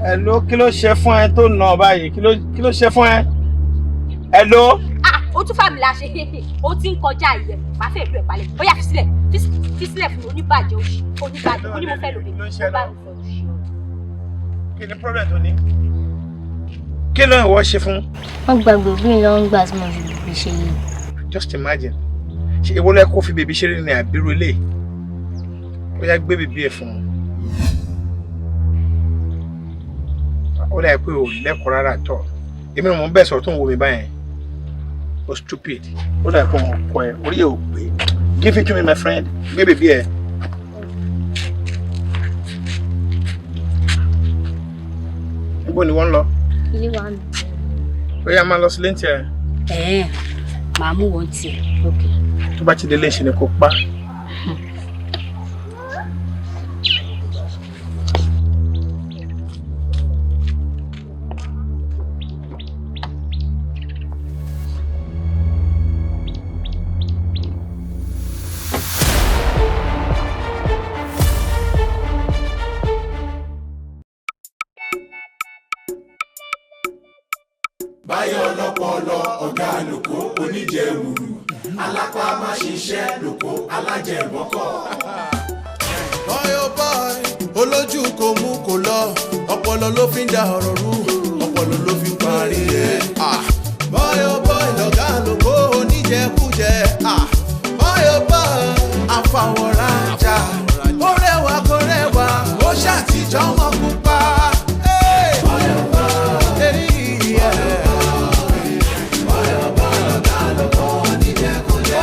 Hello, kí ló ṣe fún ẹ tó nà báyìí? Kí ló ṣe fún ẹ? Hello. Ah, o tún fàmì la ṣe, o ti ń kọjá ìyẹ, màá fẹ́ ìlú ẹ̀ palẹ̀. Ó yá, fi sílẹ̀, fi sílẹ̀ fún oníbàjẹ́ òṣì, oníbàjẹ́, onímọ̀ fẹ́ lòdì, ó bá mi sọ òṣì. Kí ni problem tó ní? Kí ló ń wọ́ ṣe fún? Wọ́n gba gbogbo ìlú ń gbà tí mo fi bèbí ṣe yìí. Just imagine. Ṣé ìwọ lẹ kó fi bèbí ṣeré ní àbírú ilé? Ó yá, gbé bèbí ẹ̀ fún un. Ó dà pé ò lẹ́kọ̀ọ́ rárá tọ̀. Èmi ni mò ń bẹ̀ sọ̀rọ̀ tó ń wo mi báyẹn. O stupid. Ó dà pé òun kọ ẹ, orí ẹ̀ ò pé. Give it to me, my friend. Gbé bèbí ẹ̀. Níbo ni wọ́n ń lọ? Ilé wa mi. Ó yá, máa lọ sílé ní tiẹ̀. Ẹ̀ẹ́, màá mú wọn tiẹ̀. Ok. Tó bá ti délé, ṣe ni kò pa. Báyọ̀ ọlọ́pọlọ ọ̀gá àlòkó oníjẹwùrù alápá má ṣiṣẹ́ lòkó alájẹmọ́kọ̀. Boy oh boy, olójú kò mú kò lọ, ọpọlọ ló fi ń da ọ̀rọ̀ rú, ọpọlọ ló fi ń parí ẹ̀. Ah. Boy oh boy, lọ̀gá lóko oníjẹkújẹ. Ah. Boy oh boy, àfàwọ̀rajà, ó rẹwà kó rẹwà, ó ṣàtijọ́ mọ́ pupa. Hey. Boy oh boy, hey, yeah. Oníjẹkújẹ.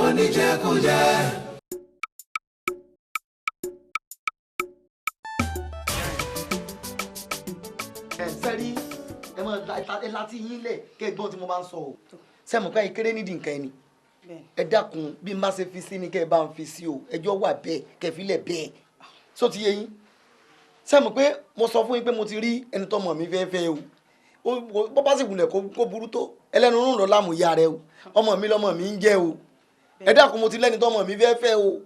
Oníjẹkújẹ. Ẹ sẹ́rí, ẹ mọ ẹ láti yín lẹ̀ kẹ́ ẹ gbọ́n tí mo máa ń sọ o. Sẹ́mu ká ìkéré nídìí nǹkan ẹni, ẹ dákun, bí n bá ṣe fi sí ni kẹ́ ẹ bá ń fi sí o. Ẹjọ́ wà bẹ́ẹ̀, kẹ́ ẹ fi lẹ̀ bẹ́ẹ̀ só ti yé yín. Sẹ́mu pé mo sọ fún yín pé mo ti rí ẹni tọ́mọ mi fẹ́ fẹ́ o. Bó bá sì wulẹ̀ kó burú tó, ẹlẹ́nu rún lọ láàmú ìyá rẹ o. Ọmọ mi lọmọ mi ń jẹ́ o. Ẹ dákun, mo ti lẹ́ni tọ́mọ mi fẹ́ fẹ́ o.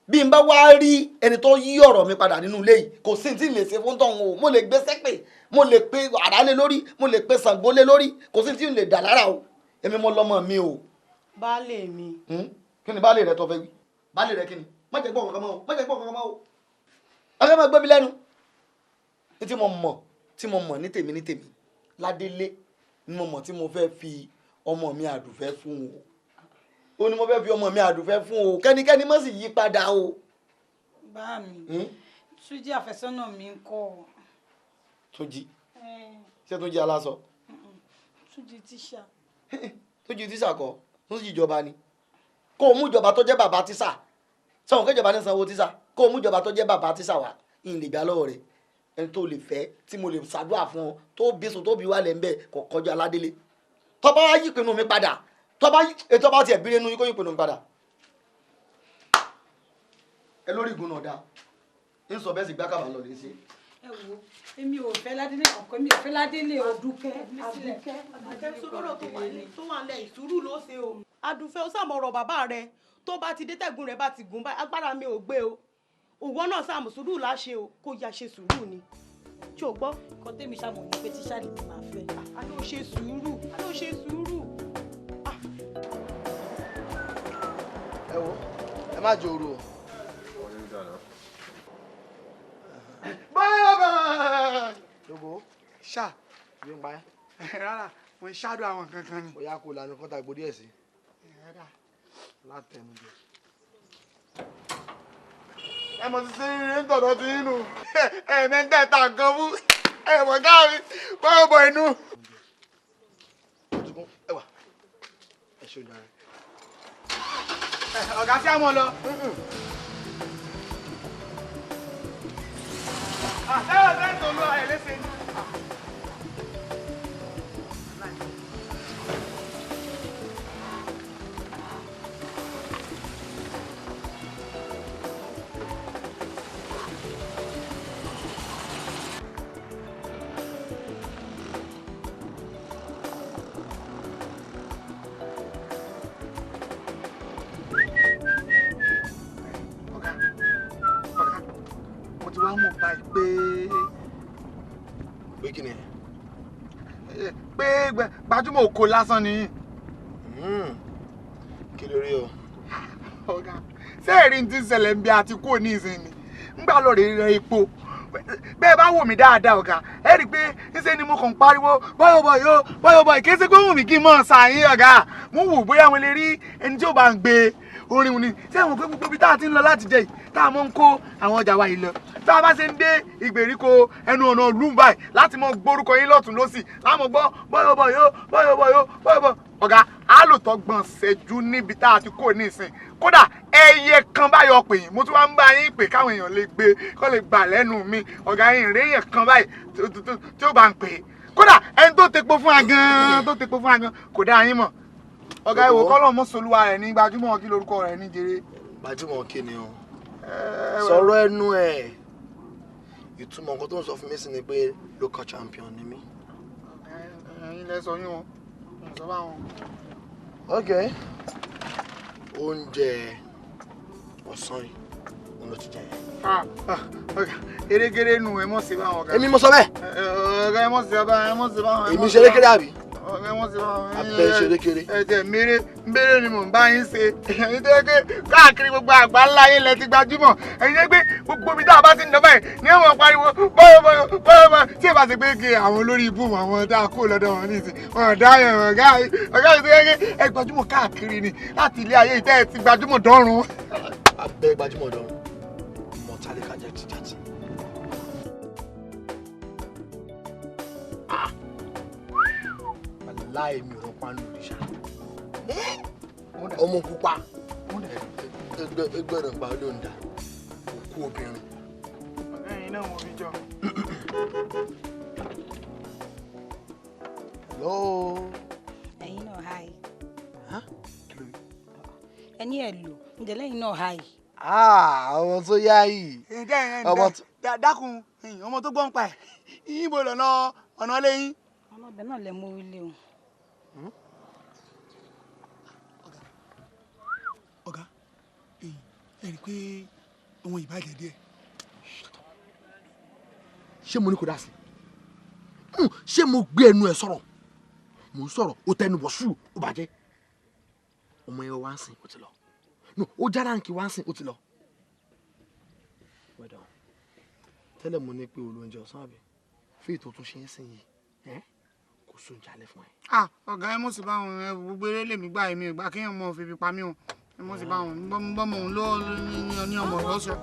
Bí n bá wá rí ẹni tó yí ọ̀rọ̀ mi padà nínú ilé yìí, kò sí tí n lè ṣe fún tọ̀hún o. Mo lè gbé sẹ́pè, mo lè pe àrá lé lórí, mo lè pe Ṣàngó lé lórí, kò sí tí n lè dà lára o. Èmi mo lọ́mọ mi o. Baálé mi. Kí ni baálé rẹ tó fẹ́ wí? Baálé rẹ kí ni? Má jẹ́ gbọ́ kankan mọ́ o, má jẹ́ gbọ́ kankan mọ́ o. Ọ̀gá máa gbé mi lẹ́nu. Ní tí mo mọ̀, tí mo mọ̀ ní tèmi ní tèmi, Ládélé ni mo mọ̀ tí mo fẹ́ fi ọmọ mi Àdùfẹ́ fún o. Ó ní mo fẹ́ fi ọmọ mi Àdùfẹ́ fún o. Kẹ́nikẹ́ni má sì yí padà o. Bá mi, Túnjí àfẹ́sọ́nà mi ń kọ́ ọ. Túnjí? Ṣé Túnjí aláṣọ? Túnjí tíṣà. Túnjí tíṣà kọ́, Túnjí ìjọba ni. Kó o mú ìjọba tó jẹ́ bàbá tíṣà. Sọ̀rọ̀ kéjọba ní sanwó tíṣà. Kó o mú ìjọba tó jẹ́ bàbá tíṣà wá, ìyìn lè gbà lọ́wọ́ rẹ̀. Ẹni tó lè fẹ́ tí mo lè ṣàdúrà fún ọ tó bí sùn tó bí wà lẹ́ ń bẹ̀ kò kọjá Aládélé. Tó bá wá yí ìpinnu mi padà, tó bá yí ètò bá tiẹ̀ bí nínú yín kó yí ìpinnu mi padà. Ẹ lórí ìgúnná ọ̀dà, ń sọ bẹ́ẹ̀ sì gbá kàbà lọ lè ṣe. Ẹ wo, èmi ò fẹ́ Ládélé ọkọ mi ò fẹ́ Ládélé o. Àdùkẹ́, Àdùkẹ́, Àdùkẹ́, sọ̀rọ̀ tó wà lẹ̀, ìsúrù ló ṣe o. Àdùfẹ́, ó sàmọ̀rọ̀ bàbá rẹ tó bá ti dé, tẹ̀gùn rẹ bá ti gùn báyìí, agbára mi ò gbé o. Òwò náà sàmù, sùúrù láṣẹ o, kó yá ṣe sùúrù ni. Tí o gbọ́? Nǹkan tèmi ṣàmọ̀ ní pé tíṣà lè mi máa fẹ́. A ló ṣe sùúrù, a ló ṣe sùúrù. Ẹ wo, ẹ má jòrò o. Báyọ̀ bá. Lógo. Ṣá. Bí n pa ẹ́. Rárá, mo ń ṣáàdùn àwọn kankan ni. Bóyá kò lànà kọ́ta gbòdì ẹ̀ sí. Látẹnujẹ. Ẹ mọ̀ sí eré ń tọ̀dọ̀ tí inú. Ẹ mẹ́ńtẹ́ ta nǹkan fún. Ẹ mọ̀ káàrí. Báwo bọ̀ inú. Ẹ wà. Ẹ ṣe ojú ara. Ọ̀gá sí àmọ́ lọ. Ẹ wà sẹ́yìn tó lọ ẹ̀ léṣe ni. pé. Pé kí ni? Pé gbajúmọ̀ oko lásán ni. Kí ló rí o? Ọ̀gá, ṣé ẹ̀rí ti ń ṣẹlẹ̀ ń bí a ti kúrò ní ìsìn ni? Ńgbà lọ rè rẹ epo. Bẹ́ẹ̀ bá wò mí dáadáa ọ̀gá, ẹ rí i pé ńṣe ni mo kàn ń pariwo bọ́yọ̀bọ̀ yó bọ́yọ̀bọ̀ kì í ṣe pé wù mí kí n mọ̀ ṣàyín ọ̀gá. Mo wò bóyá mo lè rí ẹni tí ó bá ń gbé orin ni. Ṣé àwọn pé gbogbo ibi tá a ti ń lọ láti jẹ yìí tá a mọ̀ ń kó àwọn ọjà wa yìí lọ. Tá a bá ṣe ń dé ìgbèríko ẹnu ọ̀nà ìlú báyìí láti mọ gbórúkọ yín lọ́tún lọ́sì láwọn gbọ́ bọ́yọ̀bọ̀ yó bọ́yọ̀bọ̀ yó bọ́yọ̀bọ̀. Ọ̀gá, á lò tọ́ gbọ̀n ṣẹ́jú níbi tá a ti kó ní ìsìn. Kódà ẹyẹ kan báyọ̀ pè yín, mo tún wá ń bá yín pè káwọn èèyàn lè gbé kó lè gbà lẹ́nu mi. Ọ̀gá yín rèé yẹn kan báyìí tí ó bá ń pè é. Kódà ẹni tó tepo fún wa gan-an tó tepo fún wa gan-an kò dá yín mọ̀. Ọ̀gá ìwò kọ́lọ̀ mọ́ solúwa rẹ̀ ní gbajúmọ̀ kí lorúkọ rẹ̀ ní jèrè. Gbajúmọ̀ kí ni o? Sọ̀rọ̀ ẹnu ẹ̀. Ìtumọ̀ nǹkan tó ń sọ fún mi sí ni pé local champion ni mí. Ẹ̀yin lẹ sọ yín o, mo sọ báwọn. Ok. Oúnjẹ ọ̀sán yìí, òun ló ti jẹ yẹn. Erégéré nu ẹ mọ̀ sí báwọn ọ̀gá. Èmi mo sọ bẹ́ẹ̀. Ọ̀gá ẹ mọ̀ sí báwọn ẹ mọ̀ sí báwọn. Èmi ṣerékeré àbí? Ọ̀gá ẹ mọ̀ sí báwọn. Abẹ́ ṣerékeré. Ẹ jẹ́ mèrè mèrè ni mò ń bá yín ṣe. Ẹ̀yin tó yẹ pé káàkiri gbogbo àgbà ńlá yín lẹ ti gbajúmọ̀. Ẹ̀yin tó yẹ pé gbogbo ibi tá a bá ti ń lọ báyìí ní wọ́n pariwo bọ́yọ̀ bọ́yọ̀ bọ́yọ̀ bọ́yọ̀. Tí ẹ bá ti pé kí àwọn olórí ibú àwọn tá a kó lọ́dọ̀ wọn nísìn, wọn ò dá yẹn ọ̀gá ọ̀gá mi tó yẹ pé ẹ gbajúmọ̀ káàkiri ni láti ilé ayé ìtẹ́ ẹ ti gbajúmọ̀ dọ́run. Abẹ́ gbajúmọ̀ dọ́run, mọ̀tálíkà jẹ́ tìjàtì. Láì mi ò rọpa nù òrìṣà ọmọ pupa ẹgbẹ̀rún pa ló ń dà òkú obìnrin. Ọ̀gá yìí náà mo fi jọ. Hello. Ẹ̀yin náà hi. Ẹni ẹ̀ lò ǹjẹ́ lẹ́yìn náà hi. Ọmọ tó yá yìí. Dákun ọmọ tó gbọ́n pa ẹ̀ yín bo lọ́nà ọ̀nà lẹ́yìn. Ọlọ́bẹ̀ náà lẹ mú ilé o. Ọ̀gá, ẹ rí i pé ohun ìbàjẹ́ díẹ̀. Ṣé mo ní kó dá sí? Ṣé mo gbé ẹnu ẹ sọ̀rọ̀? Mo ń sọ̀rọ̀, ó tẹnu bọ̀ ṣù, ó bàjẹ́. Ọmọ ẹ wá ń sìn, ó ti lọ. No, ó jára nkì wá ń sìn, ó ti lọ. Well done. Tẹ́lẹ̀ mo ní pé olóúnjẹ ọ̀sán àbí? Fíì tó tún ṣe ń sìn yìí, kò sún jalè fún ẹ. Ọ̀gá ẹ mọ̀ sí báwọn ẹ gbogbo eré lèmi gbà èmi ò gbà kéèyàn mọ̀ fi pa mí o. Ẹ mọ̀ sí báwọn bọ́mọ òun ló ní ọmọ ọ̀rọ̀ sọ.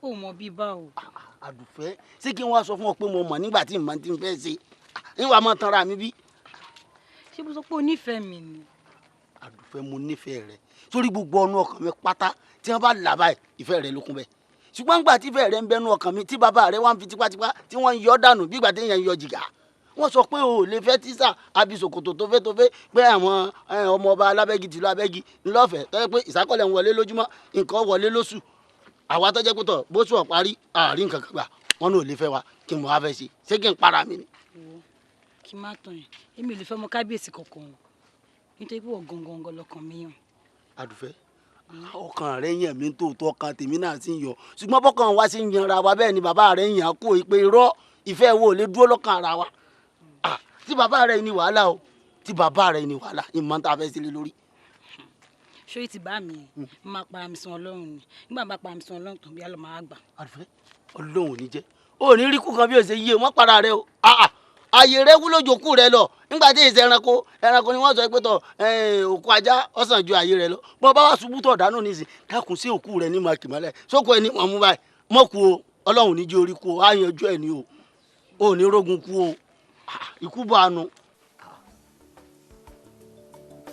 Ó mọ bí báwo. Àdùfẹ́, ṣé kí n wá sọ fún ọ pé mo mọ̀ nígbà tí mo ti ń fẹ́ ṣe? Níwàá máa tanra mi bí. Ṣé mo sọ pé o nífẹ̀ẹ́ mi ni? Àdùfẹ́, mo nífẹ̀ẹ́ rẹ. Sórí gbogbo ọ̀nà ọkàn mi pátá tí wọ́n bá là báyìí, ìfẹ́ rẹ ló kún bẹ́ẹ̀. Ṣùgbọ́n nígbà tí ìfẹ́ rẹ ń bẹnu ọkàn mi tí bàbá rẹ wá ń fi tipátipá tí wọ́n ń yọ dànù bí ìgbà téèyàn ń yọ jìgá. Wọ́n sọ pé o ò lè fẹ́ tíṣà àbí ṣòkòtò tó fẹ́ tó fẹ́ pé àwọn ọmọ ọba alábẹ́gi tìlú abẹ́gi ńlọ́fẹ̀ẹ́ tó jẹ́ pé ìsákọ̀lẹ̀ ń wọlé lójúmọ́ nǹkan wọlé lóṣù. Àwa tó jẹ́ pé tọ̀ bóṣù ọ̀parí àárín nǹkan kan gbà wọ́n ní ò lè fẹ́ wa kí n mọ̀ wá fẹ́ ṣe ṣé kí n para mi ni. Kí n má tàn yín, èmi ò lè fẹ́ ọmọ kábíyèsí kankan o nítorí pé wọ́n gangan lọkàn mi yàn. Àdùfẹ́, ọkàn rẹ yàn mí tòótọ́, ọkàn tèmi náà sì ń yọ ṣùgbọ́n bọ́kàn wa sì ń yanra wa bẹ́ẹ̀ ni bàbá rẹ ń yàn kó pé irọ́ ìfẹ́ wo lè dúró lọ́kàn ara wa. Tí bàbá rẹ ní wàhálà o, tí bàbá rẹ ní wàhálà ìmọ̀ tá a fẹ́ sílé lórí. Ṣé ti bá mi máa para mi sun Ọlọ́run ni nígbà bá para mi sun Ọlọ́run tán bí a lọ máa gbà. Àdùfẹ́, Ọlọ́run ò ní jẹ́ ò ní rí kú kan bí o ṣe yí o mọ́ para rẹ o. Ààyè rẹ wúlò jòkú rẹ lọ nígbà tí èsì ẹranko ẹranko ni wọ́n sọ pé tọ òkú ajá ọ̀sán ju ààyè rẹ lọ bọ́ bá wà ṣubú tọ̀ dánù nísìn dákun sí òkú rẹ ní màkì mọ́lẹ̀ sóko ẹni mọ̀ mú báyìí mọ́ kú o Ọlọ́run ní jẹ́ orí kú o á yanjú ẹ̀ ní o ò ní rógun kú o ikú bọ̀ àánú.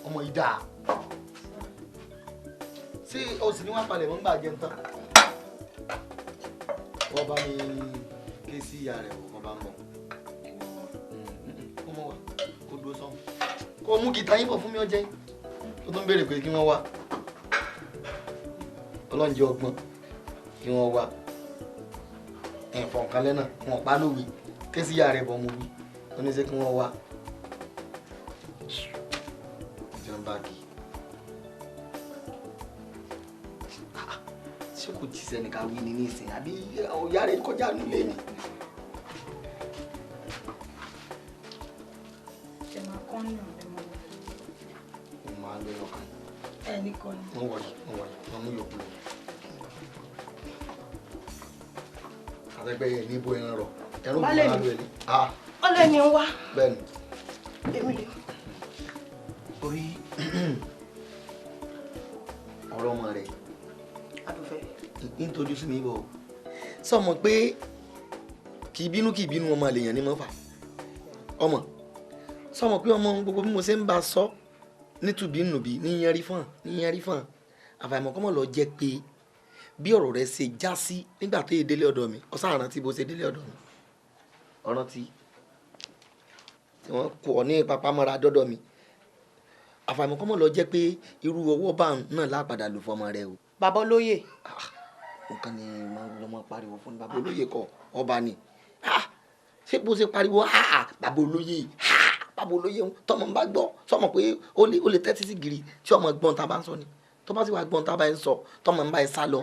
Ọmọ yìí dáa ṣé o sì ní wọn palẹ̀ mọ́ ń gbà jẹun tán wọ́n bá mi ké sí ìyá rẹ̀ wò wọ́n bá ń bọ̀ kó mọ̀ wá kó dúró sọ́hùn kó mú kìtà yín bọ̀ fún mi ọjẹ́ tó tún béèrè pé kí wọ́n wá ọlọ́njẹ́ ọgbọ́n kí wọ́n wá ẹ̀fọ̀n kan lẹ́nà wọn pa lówe. Ké sí ìyá rẹ̀ bọ̀ mo wí. Ó ní ṣé kí wọ́n wá. Ìjọba kì í. Ṣé kò jíṣẹ́ ní ká wí ní nísìn àbí ìyá rẹ̀ kọjá nílé ni? Ṣé máa kọ́ ní ọ̀rẹ́ mọ́? Mo máa lọ ọkàn. Ẹ ní kọ́ ni. Wọ́n wọ̀nyí, wọ́n wọ̀nyí, wọ́n mú yòókù lọ. Àtẹ́gbẹ́ yẹn ní ibo ẹran rọ̀, ẹran ògùn máa lọ ẹni. Ọlẹ́ ni ń wá. Bẹ́ẹ̀ni. Èmi lè. Orí ọ̀rọ̀ ọmọ rẹ̀. Adùfẹ́. Nítorí sí mi bọ̀. Sọ mọ̀ pé kì í bínú ọmọ lèèyàn ní mọ́fà. Ọmọ sọ mọ̀ pé ọmọ gbogbo bí mo ṣe ń bá a sọ nítubí nùbí níyan rí fún níyan rí fún àfàìmọ̀ kọ́mọ̀ lọ jẹ́ pé bí ọ̀rọ̀ rẹ ṣe já sí nígbà tó yẹ délé ọ̀dọ̀ mi ọ̀sán àrántí bó ṣe délé ọ̀dọ̀ mi ọ̀rántí tí wọ́n kọ ọ ní papamọ́ra dọ́dọ̀ mi àfàìmọ̀ kọ́mọ̀ lọ jẹ́ pé irú ọwọ́ bá náà lápadà lò fọmọ rẹ o. Bàbá olóyè. Nǹkan ni lọ́mọ pariwo fún bàbá olóyè kọ ọba ni ṣé bó ṣe pariwo bàbá olóyè bàbá olóyè tọmọ bá gbọ́ sọmọ pé ó lè tẹ́tí sí gírí tí ọmọ gbọ́n ta bá ń sọ ni tó bá sì wá gbọ́n ta bá ń sọ tọmọ ń bá ẹ sá lọ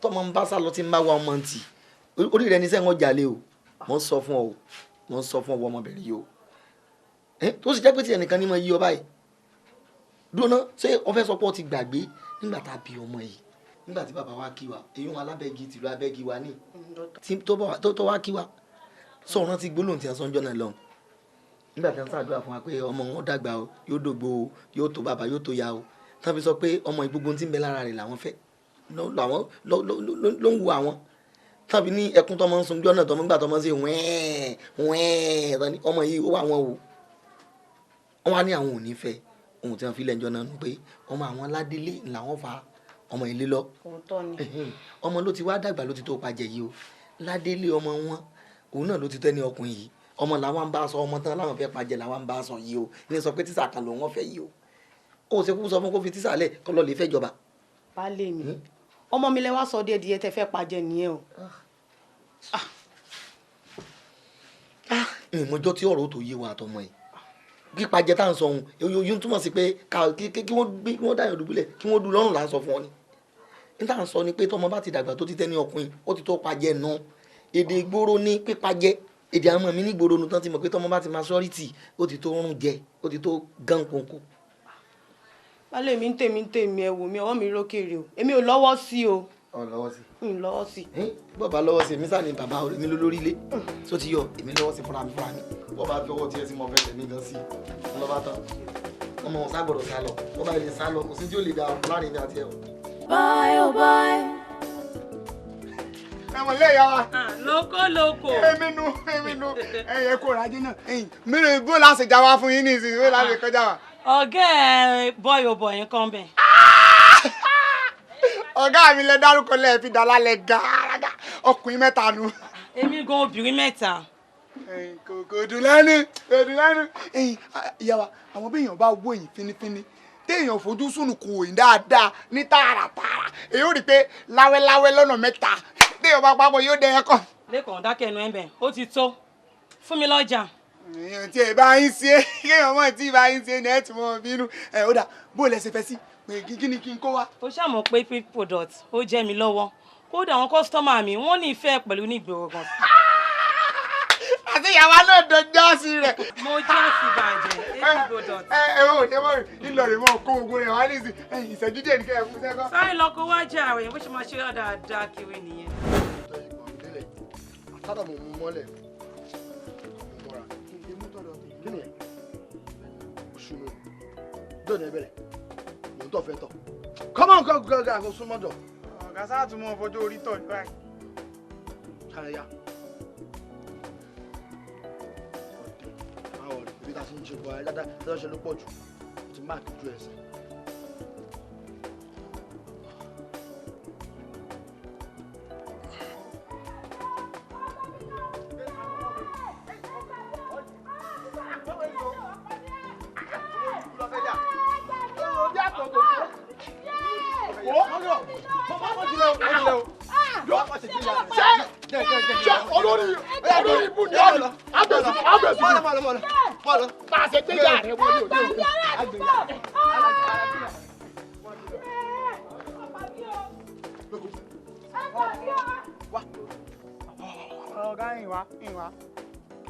tọmọ ń bá sá lọ tí ń bá wa ọmọ ntì orí rẹ ní sẹ́wọ̀n jalè o mò ń sọ fún ọ o mò ń sọ fún ọ ọmọbìnrin yìí o tó sì jẹ́ pé tí ẹnìkan ní mọ yí ọ báyìí dúró ná ṣé o fẹ́ sọ pé o ti gbàgbé nígbà tá a bí ọmọ yìí nígbà tí bàbá wa kí wa èyí wọn alábẹ́gi tìlú abẹ́gi wa ní tó wá kí wa sọ̀rọ̀ ti gbólóhùn tí a sọ ń jọ́nà lọ́hùn nígbà tí wọ́n ṣàdúrà fún wa pé ọmọ wọn dàgbà o yóò dògbò o yóò tó bàbá yóò tó ya o tán fi sọ pé ọmọ ìgbógun tí ń bẹ lára rẹ̀ làwọn fẹ́ làwọn ló ń wo àwọn tán fi ní ẹkún tọmọ ń sun jọ́nà tọmọ nígbà tọmọ ń ṣe wẹ́ẹ̀ wẹ́ẹ̀ ọmọ yìí ó wà wọn o wọn wá ní àwọn ò ní fẹ́ ohun tí wọ́n fi lẹ́jọ́ náà nù pé ọmọ àwọn aládélé làwọn fa ọmọ ilé lọ ọmọ ló ti wá dàgbà ló ti tó pajẹ yìí o ládélé ọmọ wọn òun náà ló ti tẹ́ ní ọkùnrin yìí ọmọ làwọn ń bá sọ ọmọ tán láwọn fẹ́ pajẹ làwọn ń bá sọ yìí o ní sọ pé tíṣà kan lòun fẹ́ yìí o ó ṣe kú sọ fún kó fi tíṣà lẹ̀ kó lọ lè fẹ́ jọba. Baálé mi ọmọ mi lẹ wá sọ díẹ̀ díẹ̀ tẹ́ fẹ́ pajẹ nìyẹn o. Ìmọ̀jọ́ tí ọ̀rọ̀ tó yé wa àtọmọ yìí pípajẹ tá à ń sọ ohun yóò túmọ̀ sí pé kí wọ́n dáyọ̀ dùbúlẹ̀ kí wọ́n dùn lọ́rùn là ń sọ fún ọ ni. Ní tá à ń sọ ni pé tọmọ bá ti dàgbà tó ti tẹ́ ní ọkùnrin ó ti tó pajẹ nù èdè ìgboro ní pípajẹ èdè àwọn ọmọ mi ní ìgboro nu tán ti mọ̀ pé tọmọ bá ti maturity ó ti tó rún jẹ ó ti tó gán kónkó. Baálé mi ń tèmi ẹ wò mí ọwọ́ mi rókèrè o èmi ò lọ́wọ́ sí o. Ọ lọ́wọ́ sí. Ń lọ́wọ́ sí. Bọ́ọ̀bá lọ́wọ́ sí èmi sáà ni bàbá mi lórí ilé tó ti yọ èmi lọ́wọ́ sí fúnra mi fúnra mi. Bọ́ọ̀bá fi ọwọ́ tiẹ̀ sí mo fẹ́ tẹ̀mí gan sí i lọ́ba tán ọmọ wọn sá gbọ́dọ̀ sá lọ bọ́ọ̀bá ilé sá lọ kò sí tí ó lè da láàrin mi àti ẹ̀ o. Bye oh bye. Ẹ̀wọ̀n ilé ìyá wa. Lóko lóko. Èmi nu ẹ̀yẹ kò rájí náà. Mírò bó láti já wa fún yín ní ìsìn bó láti kọjá wa. Ọ̀gá ẹ̀ bọ́yọ̀ bọ̀ yín kan bẹ̀. Ọ̀gá mi lẹ dárúkọ lẹ́ẹ̀ fi dàlá lẹ gàràgà ọkùnrin mẹ́ta nu. Èmi gan obìnrin mẹ́ta. Kò dùn lẹ́nu kò dùn lẹ́nu. Ìyá wa àwọn bí èèyàn bá wò yín fínífíní téèyàn fojú sùnùkùn òyìn dáadáa ní tààràtààrà èyí ò rí i pé láwẹ́láwẹ́ lọ́nà mẹ́ta téèyàn bá papọ̀ yóò dẹ ẹ̀kọ́. Lẹ́kọ̀ọ́ dákẹ́ ẹnu ẹ̀ bẹ̀ ó ti tó fún mi lọ́jà. Èèyàn tí ẹ bá yín ṣe kéèyàn mọ̀ tí ẹ bá yín ṣe ni ẹ ti mọ̀ bínú ẹ ó dà bó lẹ ṣe fẹ́ sí kí ni kí n kó wá. Ó ṣàmọ̀ pé pig product ó jẹ́ mi lọ́wọ́ kódà àwọn kọ́sítọ́mà mi wọ́n ní ìfẹ́ pẹ̀lú ní ìgboro gan. Àti ìyàwó náà dọjọ́ sí rẹ̀. Mo jẹ́ àfibàjẹ́ pig product. Ẹ ẹ ò ní mọ̀ Ìlọrin mọ̀ kó ogun rẹ̀ wá ní ìṣẹ́jú díẹ̀ ní kẹ́ ẹ fún sẹ́kọ̀. Sáré lọ kó wá jẹ́ àwẹ̀ bó ṣe máa ṣe dáadáa kiri nìyẹn. Àtàdà mo mú mọ́lẹ̀ mo mọ́ra kí ni ẹ̀ oṣù mi dọ́ọ̀nù ẹ bẹ̀rẹ̀ mò ń tọ̀ fẹ́ tọ̀ kọ́mọ̀ nǹkan gàgà kó súnmọ́ jọ. Ọ̀gá sáà tún mọ fojú orí tọ̀ ní báyìí. Sáré yá ọ̀dẹ̀ máa wọ̀ ibi tá a ti ń ṣe bọ̀ ẹ́ dáadáa tí wọ́n ṣe ló pọ̀ jù ó ti máàkì ojú ẹsẹ̀. Olórí olórí Bá a ṣe gbé yàrá rẹ wọlé òde òde. Ọ̀gá ìwà ìwà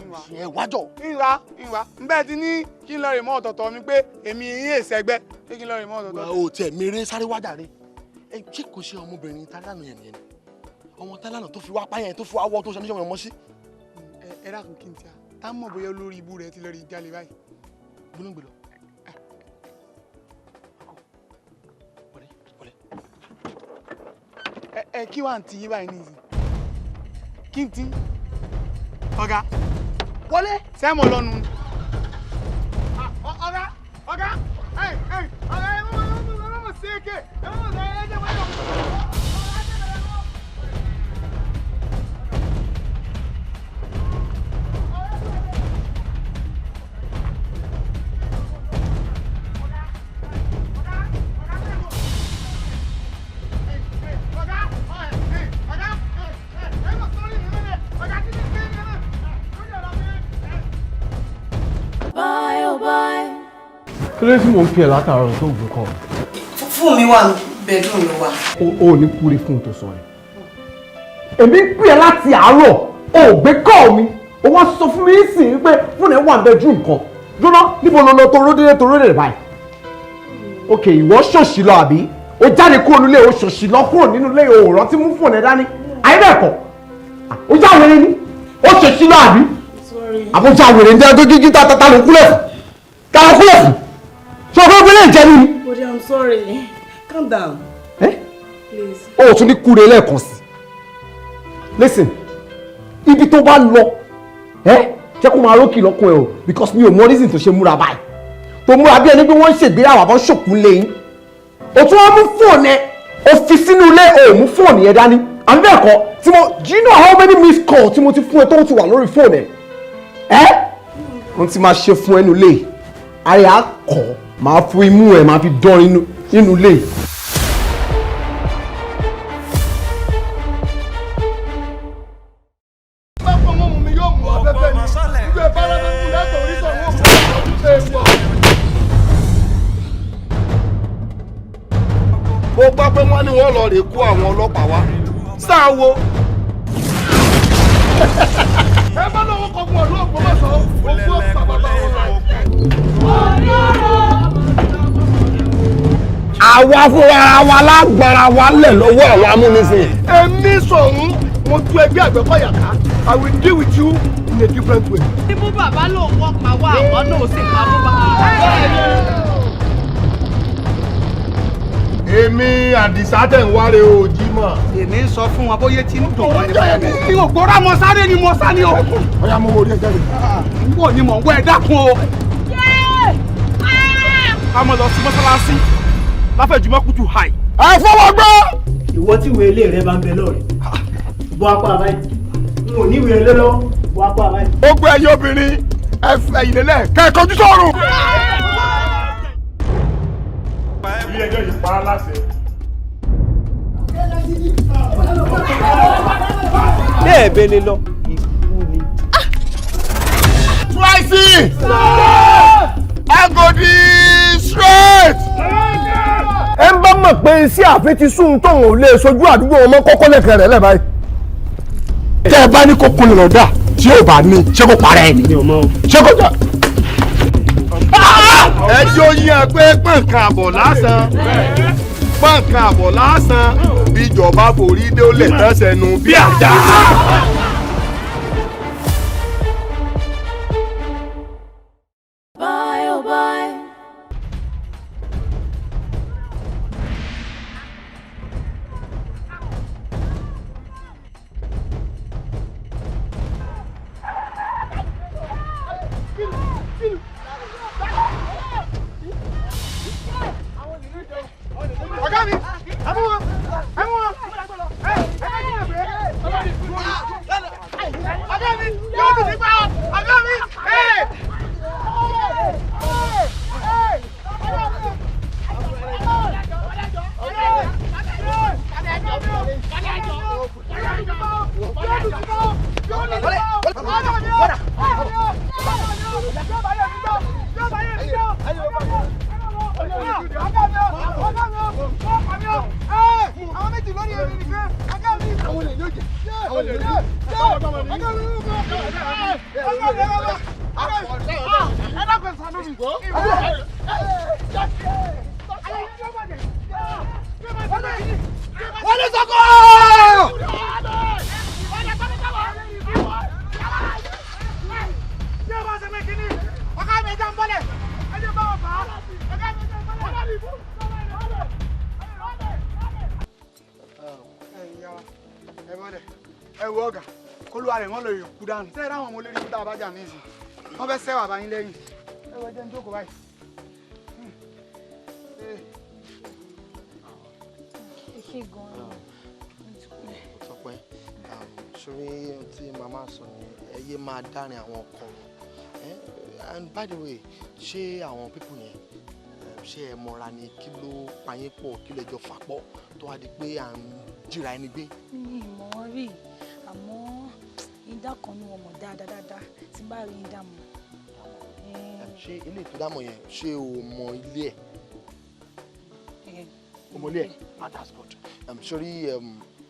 ìwà. Ẹ wájọ. Ìwà ìwà nbẹ ti ní kí n lọ rè mọ́ ọ̀tọ̀ọ̀tọ̀ mi pé èmi yín èsẹ̀gbẹ́ pé kí n lọ rè mọ́ ọ̀tọ̀ọ̀tọ̀. O tiẹ̀ mèrè sáré wájà rẹ. Ẹ ṣé kò ṣe ọmọbìnrin tálánà yẹn nìyẹn ni? Ọmọ tálánà tó fi wá páyẹn tó fi wá wọ́ tó ṣe níṣẹ́ ọmọ sí. Ẹ dákun kí n tíya tá mọ̀ bóyá olórí ibú rẹ ti lọ rí jalè báyìí. Gbólóńgbè lọ. Ẹ kí wàá ti yín báyìí nísìnyí kí n ti ọ̀gá wọlé sẹ́mọ̀ lọ́nu. Ọ̀gá ọ̀gá ẹ ẹ ọ̀gá ẹ mọ̀ mọ̀ mọ̀ sí èké ẹ mọ̀ sí ẹ jẹ́ wọ́n. Kí ló dé tí mò ń pè ẹ́ látàárọ̀ tó gbé kọ́? Fún mi wà bedroom ló wà. O ò ní kúre fún un tó sọ ẹ. Èmi ń pè ẹ́ láti àárọ̀, o ò gbé kọ́ mi, o wá sọ fún mi nísìnyí pé fún ẹ wà ní bedroom kan. Jóná níbo ló lọ tó ródélé tó ródélé báyìí? Ok, ìwọ ṣòṣì lọ àbí? O jáde kúrò nílé, o ṣòṣì lọ kúrò nínú ilé, o ò rántí mú fóònù ẹ dání. Àyẹ̀bẹ̀kọ̀, o já wèrè ni, o ṣòṣì lọ àbí? Àbújá wèrè ní ẹjọ́ jíjí ta ta ló kúlẹ̀ fún? Ta ló kúlẹ̀ fún? Ṣé o fẹ́ gbélé ìjẹ́ mi ni? Bode, I'm sorry. Calm down. Eh? Please. O ò tún ní kúre lẹ́ẹ̀kan sí. Listen, ibi tó bá lọ, jẹ́ kó máa rókì lọ́kùn ẹ o because mi ò mọ reason tó ṣe múra báyìí. Tó múra bí ẹni pé wọ́n ń ṣègbéyàwó àbọ̀ ṣòkú lẹ́yìn. O tún wá mú fóònù ẹ, o fi sínú ilé, o ò mú fóònù yẹn dání. Àbí bẹ́ẹ̀ kọ́, tí mo, do you know how many missed call tí mo ti fún ẹ tó ti wà lórí fóònù ẹ? Ẹ́ ohun tí máa ṣe fún ẹnu lé àyà kọ́ máa fún imú ẹ̀ máa fi dán inú ilé. Pápá ọmọ mi yóò mú afẹ́fẹ́ ni. Ìgbẹ́ bára mi kú látọ̀ orí sọ̀rọ̀ wọn kò ní ṣe é pọ̀. Mo gbọ́ pé wọ́n ní wọ́n lọ rè kó àwọn ọlọ́pàá wá. Sáà wo. Ẹ bá lọ́wọ́ kọ̀ọ̀kan ọ̀dọ́ Ògbómọ̀ṣọ́, ogún ọ̀pá bàbá wọn là. Àwa fúnra wa lágbára wa lẹ̀ lọ́wọ́ àwọn amúnisìn. Èmi sọ̀hún, mo tú ẹgbẹ́ Àgbẹ̀kọ̀yà ká. I will deal with you in a different way. Tí mú bàbá lòun wọ́n pa wá, àwọn náà sì pa mú bàbá. Èmi Àdìsá tẹ̀ ń wáre o, Jímọ̀. Èmi ń sọ fún wọn bóyá tí ń dùn wọn ní. Ògbóra mọ sáré ni mo sá ni o. Ọ̀yá mo wo orí ẹ jáde. N wò ni mò ń wọ ẹ dákun o. Ká mọ̀ lọ sí mọ́sálásí láfẹ̀jùmọ́ kùtù hàì. Ẹ fọwọ́ gbọ́. Ìwọ tí ìwé ilé rẹ bá ń bẹ lọ́rẹ̀ bọ́ apá àbáyé n ò ní ìwé ilé lọ bọ́ apá àbáyé. Ó gbé ẹyin obìnrin ẹ fẹ̀yìn lélẹ̀ kẹ́ ẹ kọjú sọ́run. Ilé ẹjọ́ yìí pa á láṣẹ. Bẹ́ẹ̀ bẹ́ẹ̀ lè lọ ikú ni. Twice! Agodi straight! Ẹ ń bá mọ̀ pé iṣẹ́ àfin ti sún tóun ò lè sojú àdúgbò wọn mọ́ kọ́kọ́ lẹ́kẹ̀ẹ́ rẹ̀ lẹ́ báyìí. Tẹ́ ẹ bá ní kó kunlẹ̀ lọ́dà tí yóò bá ní ṣé kó parẹ́ ẹ̀ ni? Ṣé kó jà? Ẹ jẹ́ oyin ẹ pé pọ̀nkan àbọ̀ lásán pọ̀nkan àbọ̀ lásán bíjọba forí dé ó lè tán sẹ́nu bí àdá. Bye, oh bye. Ọ̀gá mi, ẹ mú wọn, ẹ mú wọn, ẹ ẹ ẹ ẹ ẹ ẹ. Ẹ dákun ṣàánú mi. Wọlé sọ́kọ̀! Ẹ wo ọ̀gá kólúwa rẹ̀ wọ́n lọ yòókù dànù sẹ́yìn ráwọn ọmọ olórí kúta abájà ní ìsìn wọ́n fẹ́ sẹ́wà bá yín lẹ́yìn ẹ wọ jẹ́ ń jókòó báyìí. Ẹ ṣé gan-an. Tọ́pẹ́, sórí tí màmá sọ ni ẹ yé máa dárin àwọn ọkọ wọn. And by the way, ṣé àwọn pípù yẹn ṣé ẹ mọra ni? Kí ló pa yín pọ̀? Kí ló jọ fà pọ̀ tó wá di pé à ń jíra ẹni gbé? Mi ì mọ̀ wọ́n rí, àmọ́ ìdá kan ní wọn mọ̀ dáadáa tí bá rí ìdá mọ̀. Ṣé ilé ìtúdámọ̀ yẹn, ṣé o mọ ilé ẹ̀? O mọ ilé ẹ̀? Ah, that's good. Sórí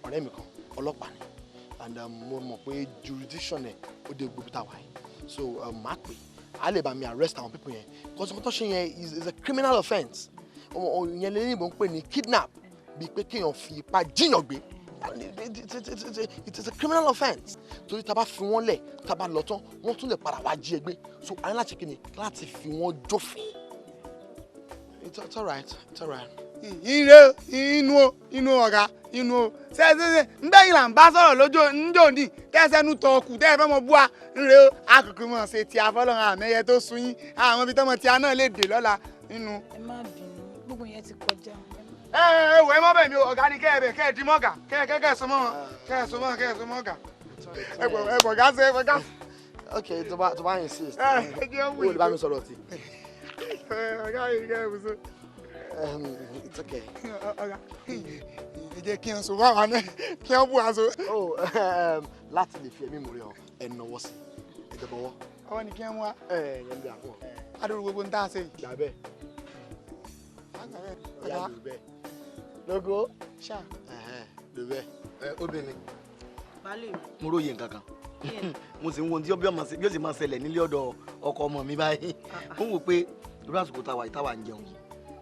ọ̀rẹ́ mi kan ọlọ́pàá ni, and mo mọ̀ pé jurisdiction ẹ̀ ó dé gbogbo tá a wà yìí, so màá pè á lè bá mi arrest àwọn people yẹn, because nǹkan tó ṣe yẹn is a criminal offence. Ìyẹn lè ní ìbò ń pè ní kidnap, bíi pé kéèyàn fi ipá jíyàn gbé. It is a criminal offence. Torí tá a bá fi wọ́n lẹ̀, tá a bá lọ tán, wọ́n tún lè padà wá jí ẹ gbé. So a ní láti kí ni láti fi wọ́n jófin. It's all right, it's all right. Ire inú inú ọ̀gá inú o ṣe ngbẹ̀yìn là ń bá sọ̀rọ̀ lójó njó ní tẹ́sẹ̀nu tọ̀ kù tẹ́ ẹ fẹ́ mọ búwa ńre o akùkù mọ̀ ṣe tí afọlọ́run àmẹ́yẹ tó sun yín àwọn ibi tọ́mọ tí a náà lè dè lọ́la nínú. Ẹ má bínú, gbogbo yẹn ti kọjá. Ẹ ẹ wò, ẹ mọ bẹ́ẹ̀ mi o, ọ̀gá ni kẹ́ ẹ bẹ̀ kẹ́ ẹ di mọ́gà kẹ́ ẹ kẹ́ ẹ sọ mọ́ wọn kẹ́ ẹ sọ mọ́ kẹ́ ẹ sọ mọ́gà ẹ bọ̀ ẹ bọ̀ gá ṣe ẹ bọ̀ gá. Ok, tó bá insist, Ẹ jẹ́ wù. O lè bá mi sọ̀rọ̀ tí. Ọ̀gá yìí kẹ́ ẹ bùsùn. It's okay. Ọ̀gá, ẹ jẹ́ kí n sọ wá wà náà kí wọ́n bú aṣọ. Oh, láti lè fi ẹ̀mí ìmoore hàn, ẹ nọwọ́ sí ẹ jẹ́ bọ́wọ́. Ọwọ́ ni kí wọ́n mú wa. Ẹ yẹn bí àpò. Adúrú gbogbo ń tá a ṣe yìí. Gbà bẹ́ẹ̀. Ọ̀yá lò bẹ́ẹ̀. Lógo. Ṣá. Lò bẹ́ẹ̀. Ẹ obìnrin, Baálé mi. mo róye nǹkan kan, mo sì ń wo ohun tí bí ó sì máa ṣẹlẹ̀ nílé ọ̀dọ̀ ọkọ ọmọ mi báyìí. Mo ń wò pé irú àsìkò táwa yìí táwa ń jẹun yìí,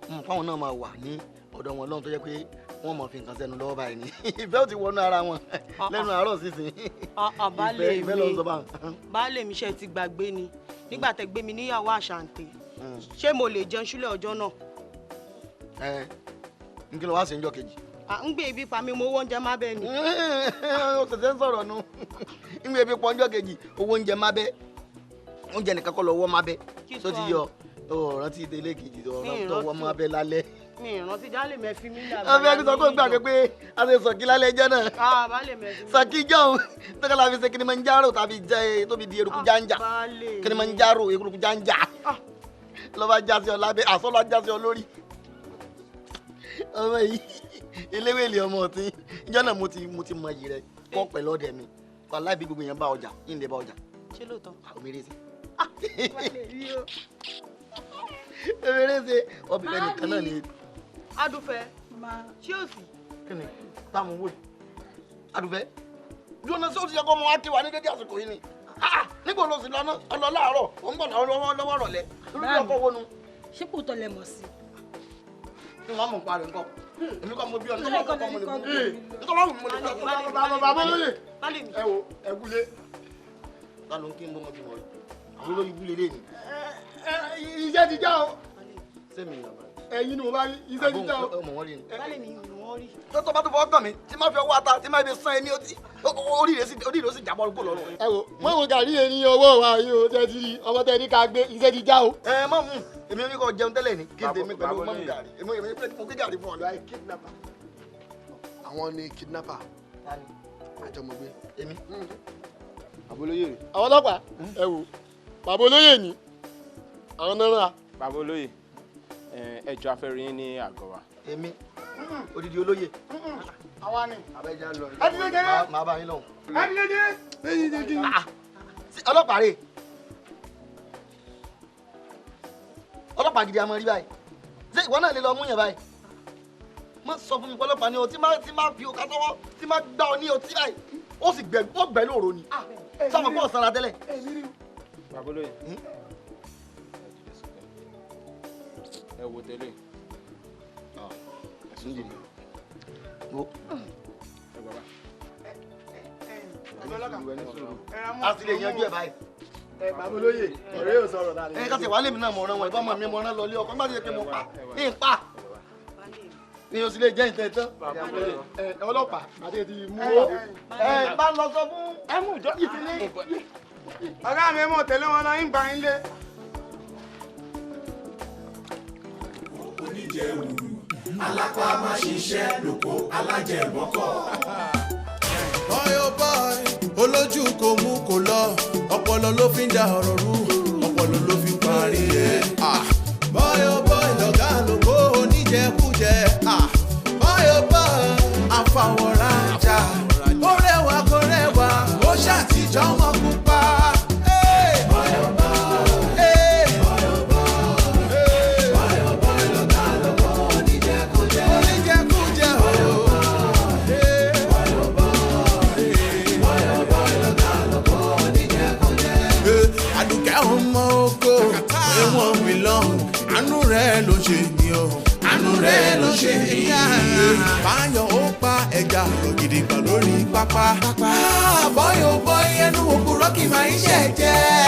mo mọ̀ fáwọn náà máa wà ní ọ̀dọ̀ wọn lọ́hùn tó jẹ́ pé wọ́n mọ̀ fi nǹkan sẹ́nu lọ́wọ́ báyìí ni ìfẹ́ ò ti wọnú ara wọn lẹ́nu àárọ̀ sísìn. Baálé Ìfẹ́ ló ń sọ mi. báwọn. Baálé mi, ṣe ti gbàgbé ni nígbà tẹ́ gbé mi níyàwó àṣàǹtẹ̀, ṣé mo lè jẹun sílẹ̀ ọjọ́ náà? Ẹ n kí ló wá sí njọ́ kejì? À ń gbé ibi pa mi, mo owó oúnjẹ má bẹ́ẹ̀ ni. Ó ṣẹ̀ṣẹ̀ ń sọ̀rọ̀ nu. Ń gbé ibi pọ̀ njọ́ kejì, owó oúnjẹ má bẹ́, oúnjẹ nìkan kọ́ lọ́wọ́ má bẹ́ tó ti yọ ọ rántí délé kejì tó wọ́ má bẹ́ lálẹ́. Mi ìrántí jálè mẹ́ fi mí dàgbà. Ọbẹ̀ ẹni sọ pé ó gbàgbé pé a ṣe sọ̀kí lálẹ́ ẹjọ́ náà. Ah, baálé mi, ẹ fi mí. Sọ̀kí jọ̀hún tọ́ka la fi ṣe Kilimanjaro tàbí jẹ́ tóbi di eruku jáńjà. Baálé mi. Kilimanjaro eruku jáńjà lọ́ba já sí ọ lábẹ́ àsọ́lá já sí ọ lórí. Ọmọ yìí eléwéèlì ọmọ ọtí ìjọ náà mo ti mọ iyì rẹ kọ́ pẹ̀lú ọdẹ mi wàláì bí gbogbo yẹn bá ọjà yín lè bá ọjà. Ṣé lóòótọ́? Omere ṣe. Baálé mi o. Omere ṣe ọbẹ̀ nìkan náà ni. Adúfẹ́, ṣé o sì? Kí ni táwọn wò yìí? Adùfẹ́, jóná sí ó ti yẹ kó ọmọ wa kí wa ní dédé àsìkò yìí ni. Ah, nígbà wo ló sì lọ́nà ọlọ́ láàárọ̀ ò ń bọ̀ lọ́wọ́ lọ́wọ́ rọ̀lẹ́ lórí ọkọ̀ wo nu? Ṣé kò tọ́ lẹ mọ̀ sí? Ní wọn mọ̀ pa rẹ̀ ńkọ́, èmi kọ́ mo bí ọ nítorí ọkọ̀ mo lè mú nítorí wọn mo lè fẹ́. Bàbá olóyè, ẹ wo ẹ gúlé. Ta ló ń kí n bọ́ mọ́ bí wọ́n rí àwọn olóyè ibú lélẹ̀ ni. Iṣẹ́ ti já o. Sẹ́mi ìyàwó. Ẹ̀yin ni mo bá rí, iṣẹ́ ti já o. Ọmọ wọn rí ni. Baálé mi, ìlú wọn rí. Tó bá tó fọwọ́ kàn mí tí má fi ọwọ́ ata tí má fi sán ẹni ọtí orí rẹ̀ sì orí rẹ̀ sì jábọ́ kó lọ́rùn. Ẹ wo mọ ìwọ gàrí yẹn ní ọwọ́ wa yìí o, ṣe ti rí ọmọ tẹ ní ká gbé, iṣẹ́ ti já o. Ẹ má mú èmi ní kò jẹun tẹ́lẹ̀ ni kí n tèmi pẹ̀lú mọ́mú gàrí èmi mo gbé gàrí fún ọ lọ́wọ́. Kidnapper. Àwọn ni kidnapper. Àjọmọ̀gbé. Èmi. Bàbá olóyè rè. Àwọn ọlọ́pàá, ẹ wo bàbá olóyè ni àwọn náà rà. Bàbá olóyè, ẹ jọ̀ọ́, a fẹ́ rí yín ní àgọ́ wa. Èmi odidi olóyè. Àwa ni. Abẹ́jà lọ. Ẹ ti lè jẹrẹ. Màá bá yín lọ́hùn. Ẹ ti lè jẹrẹ. Ọlọ́pàá rè, ọlọ́pàá gidi àmọ́ rí báyìí. Ṣé ìwọ náà lè lọ mú yẹn báyìí? Má sọ fún mi pé ọlọ́pàá ni o tí má fi òkà sọ́wọ́ tí má gbá ọ ní ọtí báyìí. Ó sì gbẹ, ó gbẹ lóòrò ni. Sọmọ pọ̀ sanra tẹ́lẹ̀. Bàbá olóyè, ẹ wo tẹ́lẹ̀. A sì lè yanjú ẹ báyìí. Ẹ bàbá olóyè, ọ̀rẹ́ yóò sọ̀rọ̀ dáadé. Ẹ kásẹ̀ wálé mi náà mọ̀ ọ́rán wọn, ìbọn mọ̀ mi mọ̀ ọ́rán lọ ilé ọkọ nígbà tó yẹ pé mo pa ní pa ni o sì lè jẹ́ ìtẹ̀ tán. Ẹ ọlọ́pàá àti ti mú. Ẹ bá lọ sọ fún ẹ mú ìjọ ìfilé. Ọ̀gá mi, mọ̀ tẹ̀lé wọn lọ ń gbà yín lé. Oníjẹwùrù alápá má ṣiṣẹ́ lóko alájẹmọ́kọ̀. Boy oh boy, olójú kò mú kò lọ, ọpọlọ ló fi ń da ọ̀rọ̀ rú, ọpọlọ ló fi ń parí ẹ̀. Ah. Boy oh boy, lọ̀gá lóko oníjẹkújẹ. Ah. Boy oh boy, àfàwọ̀rajà, ó rẹwà kó rẹwà, ó ṣàtijọ́ ọmọ pupa. Hey. Boy oh boy, hey. Boy oh boy, hey. Boy oh boy, lọ̀gá lóko oníjẹkújẹ. Oníjẹkújẹ o. Hey. Boy oh boy, hey. Àdùkẹ́ ọmọ oko, ẹ̀wọ̀n mi lọ́hùn, àánú rẹ̀ ló ṣe mí o, àánú rẹ̀ ló ṣe mí. Báyọ̀ ó pa ẹja gidigba lórí pápá. Bọ́yọ̀ bọ́ ẹnu òkúrọ́ kì máa ń ṣẹ̀jẹ̀.